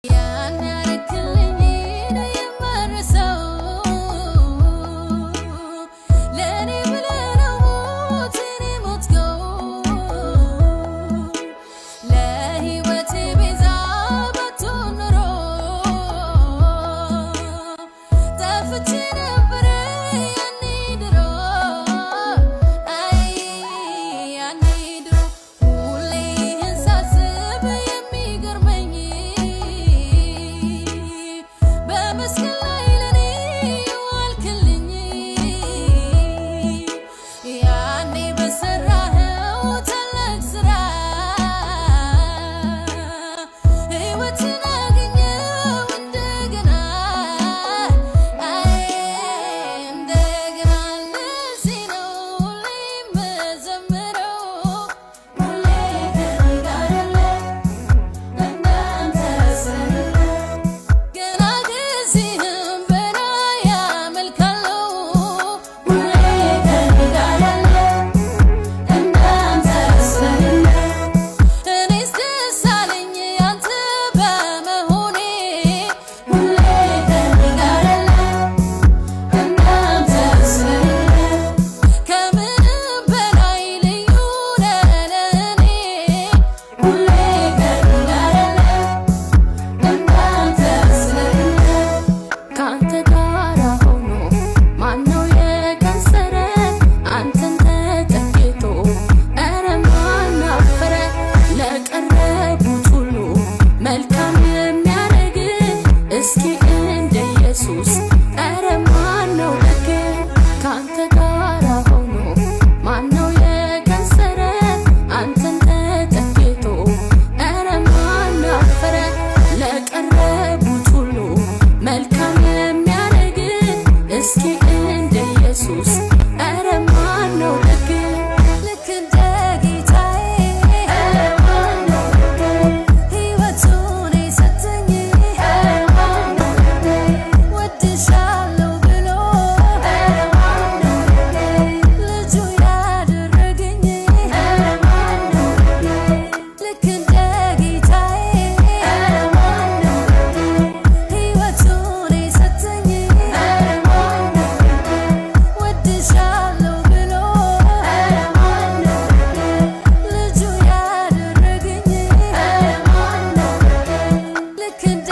ያን ያረክልኝን የማረሳው፣ ለእኔ ብለህ ነው ሞትን የሞትከው፣ ለሕይወቴ ቤዛ ባትሆን ኖሮ ጠፍቼ ነበረ ያኔ ድሮ። አይ ያኔ ድሮ። ሁሌ ይህን ሳስብ የሚገርመኝ በመስቀል ላይ ለኔ የዋልክልኝ፣ ያኔ በሰራኸው ታላቅ ስራ ሕይወትን አገኘው እንደገና። አይ እንደገና። ለዚህ ነው ሁሌ የምዘምረው፣ ሁሌ ከእኔ ጋር ያለ እንዳንተ ስለሌለ፣ ገና ከዚህም በላይ አመልካለሁ። ሁሌ ከእኔ ጋር ያለ እንዳንተ ስለሌለ፣ እኔስ ደስ አለኝ ያንተ በመሆኔ። ሁሌ ከእኔ ጋር ያለ እንዳንተ ስለሌለ፣ ከምንም በላይ ልዩ ነህ ለእኔ። ሁሌ ከእኔ ጋር ያለ እንዳንተ ስለሌለ። ከአንተ ጋር ሆኖ ማነው የከሰረ? አንተን ተጠግቶ ኧረ ማን አፈረ? ለቀረቡት ሁሉ መልካም የሚያደርግ፣ እስኪ እንደ ኢየሱስ ኧረ ማነው ደግ? ከአንተ ጋር ሆኖ ማነው የከሰረ? አንተን ተጠግቶ ኧረ ማን አፈረ? ለቀረቡት ሁሉ መልካም የሚያደርግ፣ እስኪ እንደ ኢየሱስ ኧረ ማነው ደግ? ልክ እንደ ጌታዬ ኧረ ማነው ደግ? ሕይወቱን የሰጠኝ፣ ኧረ ማነው ደግ? ወድሻለሁ ብሎ ኧረ ማነው ደግ? ልጁ ያደረገኝ፣ ኧረ ማነው ደግ? ልክ እንደ ጌታዬ ኧረ ማነው ደግ? ሕይወቱን የሰጠኝ፣ ኧረ ማነው ደግ? ወድሻለሁ ብሎ ኧረ ማነው ደግ? ልጁ ያደረገኝ፣ ኧረ ማነው ደግ? ልክ እንደ